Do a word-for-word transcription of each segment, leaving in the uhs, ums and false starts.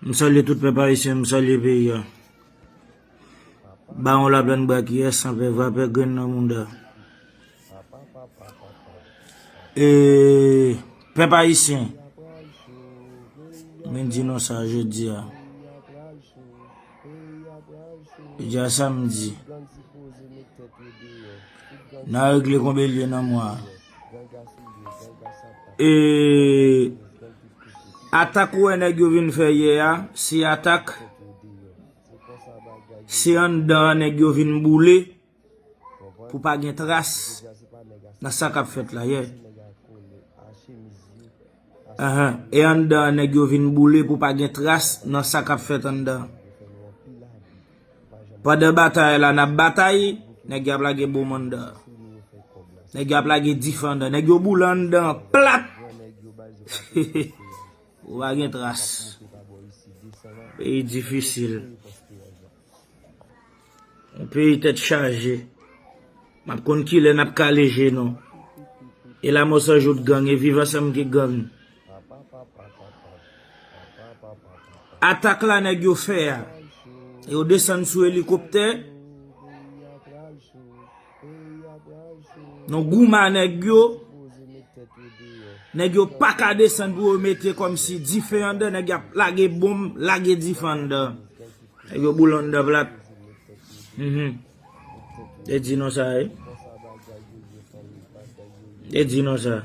M salye tout pèp ayisyen, m salye peyi a. Bawon Laplèn Brakiyès, san pè vapè, grenn nan mounda. E pèp ayisyen, mwen di nou sa jodi a. Jodi a samdi. N a regle konbyen l ye nan mwa a. E atak ou wè nèg yo vin fè yè a, se atak, se anndan an nèg yo vin boule pou pa gen tras nan sa k ap fèt la yè. Ahan. E anndan an nèg yo vin boule pou pa gen tras nan sa k ap fèt anndan. Pandan batay la, n ap batay, nèg yo ap lage bonm anndan. Nèg yo ap lage dife anndan. Nèg yo boule anndan plat. Ou pa gen tras. Peyi difisil. Yon peyi tèt chaje. M ap konn kilè n ap kale je nou. E lanmò san jout gang, e viv ansanm ki gang. Atak la nèg yo fè a. Yo desann sou elikoptè. Nou goumen nèg yo. Nèg yo pa ka desann pou yo mete kòmsi dife anndan. Nèg y ap lage bonm, lage dife anndan. Nèg yo boule anndan plat. Mhm. E di nou sa, wi. E di nou sa.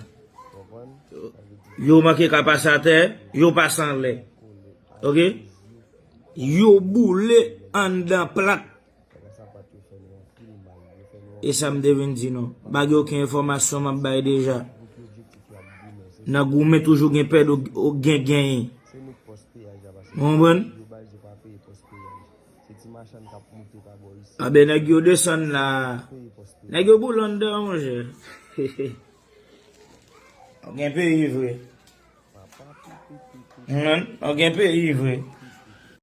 Yo manke ka pase atè, yo pase anlè. Oke? Yo boule anndan plat. E sa m te vin di nou. M pa gen okenn enfòmasyon m ap bay deja. Nan goumen toujou gen pèdi, gen genyen. Ou konprann? Anben nèg yo desann la. Nèg yo boule anndan, monchè. Ou gen peyi vre. Ou konprann? Ou gen peyi vre.